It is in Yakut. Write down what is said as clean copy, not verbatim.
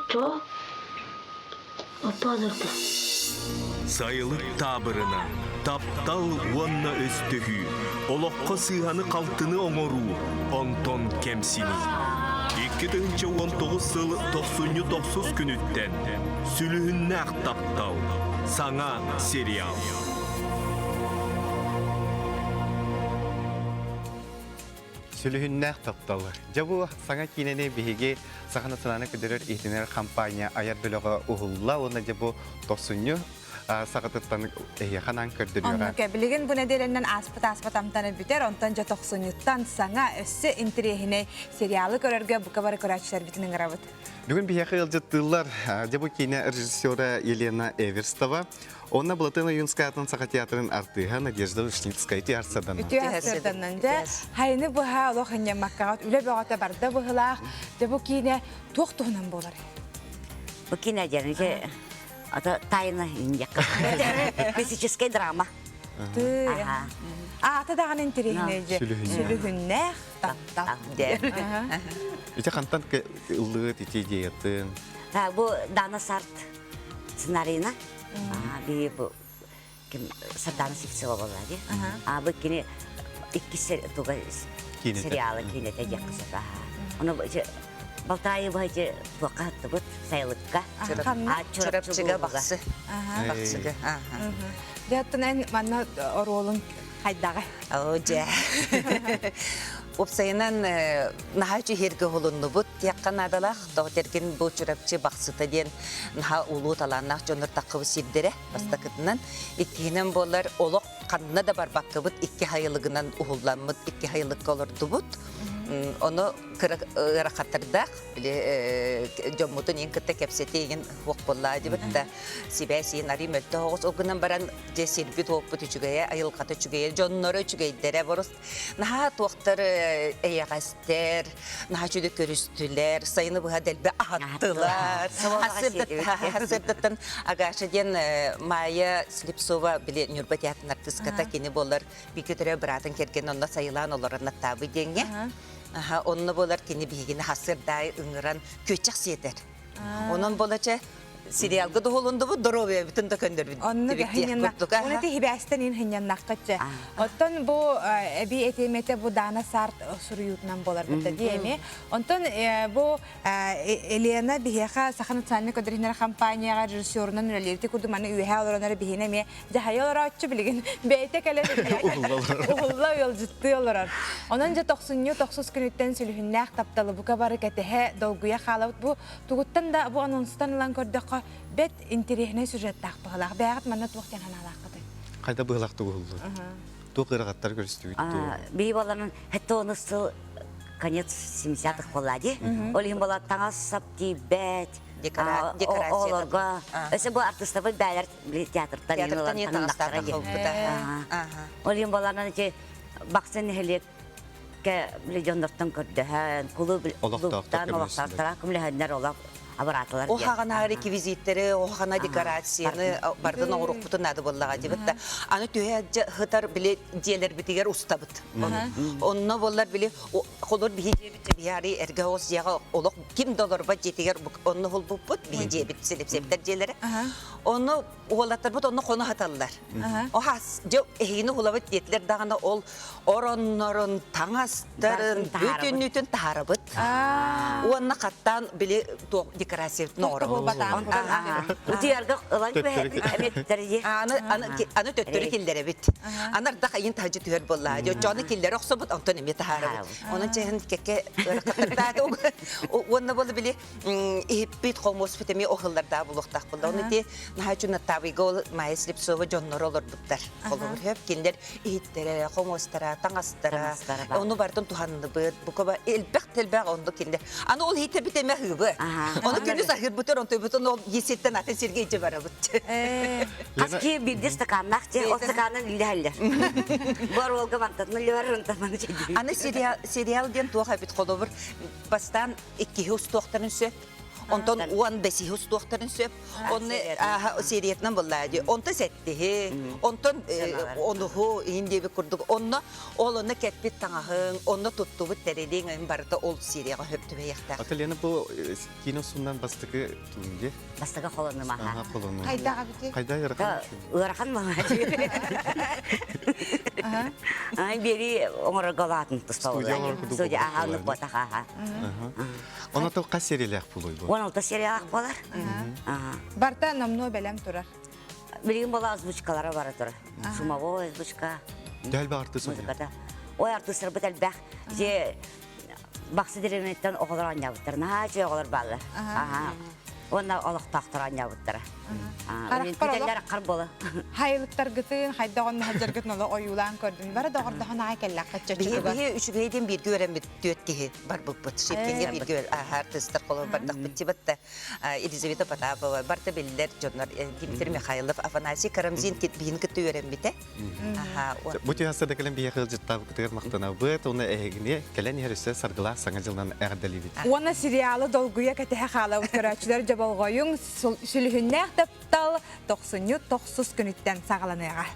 Что? Оппозорда. Сайылык таабырына, таптал уонна өстөһүү, олоххо сыыһаны-халтыны оҥоруу, онтон кэмсинии. 2019 сыл тохсунньу тохсус күнүттэн Сүлүһүннээх таптал саҥа сериал. Сүлүһүннээх таптал. Дьэ бу саҥа киинэни биһиги Саха национальнай көрдөрөр иһитиннэрэр хампаанньа айар бөлөҕө уһулла уонна дьэ бу тохсунньу саҕатыттан эһиэхэ анаан көрдөрүөҕэ. Оннук билигин бу нэдиэлэннэн ааспыт ааспат амтана бүтэр, онтон дьэ тохсунньуттан саҥа өссө интэриэһинэй сериалы көрөргө бука бары көрөөччүлэрбитин ыҥырабыт. Бүгүн биһиэхэ ыалдьыттыыллар дьэ бу киинэ режиссера Елена Эверстова, Онно Былатыан Ойуунскай аатын Саха театрын артыыһа Надежда Вышницкая үтүө сарсыарданан. Үтүө сарсыарданан дьэ хайыны быһа олох ынньаммаккаҕыт үлэ бөҕөтө барда быһылаах дьэ бу киинэ туох туһунан буолар? Бу киинэ диэн ити ата тайна иньякка. Мистическая драма. Аата даҕаны интэриэһинэй дьэ. Сүлүһүннээх таптал. Ити хантан ыллыгыт ити идеятын? Бу Дана Сарт сценарийна би бу ким Сардана Сивцева буолла дии. А бу кини иккис туга сериалы киинэтэ диэххэ сөп. Ону Балтаайы баһы туохха хаттыбыт сайылыкка. Чурапчыга бахсы. Бахсыга. Дьэ оттон эн манна оруолуҥ хайдаҕай? Оо дьэ. Уопсайынан наһаа үчүгэй уһулуннубут диэххэ наадалаах. Тоҕо тэргин бу Чурапчы Бахсыта диэн наһаа улуу талааннаах дьоннор таххыбыт сирдэрэ бастакытынан. Иккиһинэн буолар олох ханна да барбаккабыт икки хайылыгынан уһулламмыт икки хайылыкка олордубут. Ону кыра ыарахаттардаах били дьоммутун иин кытта кэпсэтии игин хуох буоллаа дибит да сибээс иин арый мөлтөх оҕус ол гынан баран дьэ сирбит уоппут үчүгэйэ айылҕата үчүгэйэ дьонноро үчүгэйдэрэ борус наһаа туохтар эйэҕэстэр наһаа үчүгэй көрүстүлэр сайыны быһа дэлби аһаттылар сырдаттан Агаша диэн Майя Слепцова били Ньурба театрын артыыската кини буолар бииргэ төрөө быраатын кэргэн онно сайылаан олорор Наттаабый диэҥҥэ онно буолар кини биһигини хасырдаай ыҥыран күөччэх сиэтэр онон буолача сериалга дуһулундубут доруобуйабытын да көннөрбүт Онну Оны тиһибээстэн ин хынньаннаххытча. Оттон бу эби этиэмэтэ бу Дана Сарт суруйуутунан болар бата диэми. Онтон бу Елена биһиэхэ Саха национальнай көрдөрүнэр компанияҕа режиссерунан үлэлиирти курдук маны үөһэ олоронор биһиэнэ эмиэ дьаһайа олорооччу билигин бэйэтэ кэлэн уһулла ыалдьыттыы олорор. Онон дьэ тохсунньу тохсус күнүттэн сүлүһүннээх тапталы бука бары кэтэһэ долгуйа хаалабыт бу Тугуттан да бу анонстан ылан көрдөххө, бэт интэриэһинэй сюжеттаах быһылаах. Бэйэҕит манна туох диэн санаалааххытый? Хайда быһылаах тугуһуллу? Туох ыарахаттар көрүстүгүт дуу? Бии боланын хеттоонус сыл конец 70-х буолла дии. Ол иһин буола таҥас сап тиийбэт. Декорация. Оҕолорго. Өссө бу артыыстарбыт бээлэр театртан Театртан таҥастаах Ол иһин боланан ити Бахсы нэһилиэк били дьоннортон көрдөһөн, кулууптан олохтоохтор көмөлөһөннөр олох абыраатылар О хаҕана реквизиттэри, о хаҕана декорацияны бардын оҥоруохпутун наада буоллаҕа дибит да. Аны түһэ хытар били дьиэлэрбитигэр устабыт. Онно буоллар били холор биһи дьиэбит биһи эргэ оҕус дьиэҕэ олох ким да олорбот дьиэтигэр онно холбуппут биһи дьиэбит селепсептер дьиэлэрэ. Онно уолаттарбыт онно хоно саталлар. Охас, дьэ эһигини уһулабыт диэтилэр даҕаны ол ороннорун, таҥастарын бүтүннүүтүн таһаарабыт. Уонна хаттаан били туох декорациябытын оҥоробут. Утуйарга ылан Аны аны төттөрү киллэрэбит. Аны ардах айын таһдьа түһэр буоллаа. Дьону киллэрэ охсобут, онтон эмиэ таһаарабыт. Онон чэһин кэккэ ыарахаттардаата. Уонна буолла били иһиппит хомуоспут эмиэ оһыллардаах булуохтаах буолла. Оны ити наһаа чунаттаабыйга ол Майя Слепцова дьонноро олорбуттар. Холобур хөп кинилэр иһиттэрэ, хомуостара, таҥастара, ону бартын туһанныбыт. Букаба элбэх телбэх онду кинилэр. Аны ол иһиттэрбит эмэ аһыыбы. Ону күнүс аһыырбытыр, онтуйбутун ол есеттен атын сиргэ илдьэ барабыт. Хас киһи биирдии стаканнаах дьэ, ол стаканын үллэһэллэр. Бу оруолга мантан үллэбэр, онтон маны Аны сериал, сериал диэн туох эбит холобур бастаан иккиһи устуохтарын сөп. Онтон 15-иһи устуохтарын сөп. Онно сериятынан буллаа дии. Онто сэттиһи, онтон онуһу иһин диэбит курдук. Онно ол онно кэппит таҥаһыҥ, онно туттубут тэрилиҥ ын барыта ол серияҕа хөп түбэһиэхтээх. Ата Лена бу кино суннан бастакы туунге. Бастакы холонум аха. Холонум. Хайдаҕа бити? Хайда ыарахан. Ыарахан маҥа. Ай бери оҥорорго улаатын туспа Студия аха оннук буотах аха. Онно то хас сериялээх буолуой бу? 16 сериялаах буолар. Барта номнуо бэлэм турар. Билигин буола озвучкалара бара турар. Шумовой озвучка. Дэлбэ артыыс Музыката. Ой артыыстарбыт элбэх. Же Бахсы дэриэбинэттэн оҕолор оонньообуттар. Наһаа үчүгэй оҕолор бааллар. Аха. Уонна олохтоохтор оонньообуттара. Күтэллэр аккар буола. Хайылыктаргытын, хайдах онно сылдьаргытын олох ойуулаан көрдүм. Бары доҕордоһон аай кэллэххэ чоччутугар. Биһи үчүгэйдин бииргэ үөрэммит түөрт киһи барбыппыт. Шипкинге бииргэ артыыстар холобур бардахпыт тибатта Елизавета Потапова, барта биллэр дьоннор Дмитрий Михайлов, Афанасий Карамзин биһини кытта үөрэммитэ. Бу түһәссе да кэлэн биһиэхэ ыалдьыттаабыкытыгар махтанабыт уонна эһигини кэлэн иһэр өссө саргылаах саҥа дьылынан эҕэрдэлиибит. Уонна сериалы долгуйа кэтэһэ хаалабыт көрөөччүлэр дьоболҕойуҥ сүлүһүннээх таптал тохсунньу тохсус күнүттэн саҕаланыаҕа.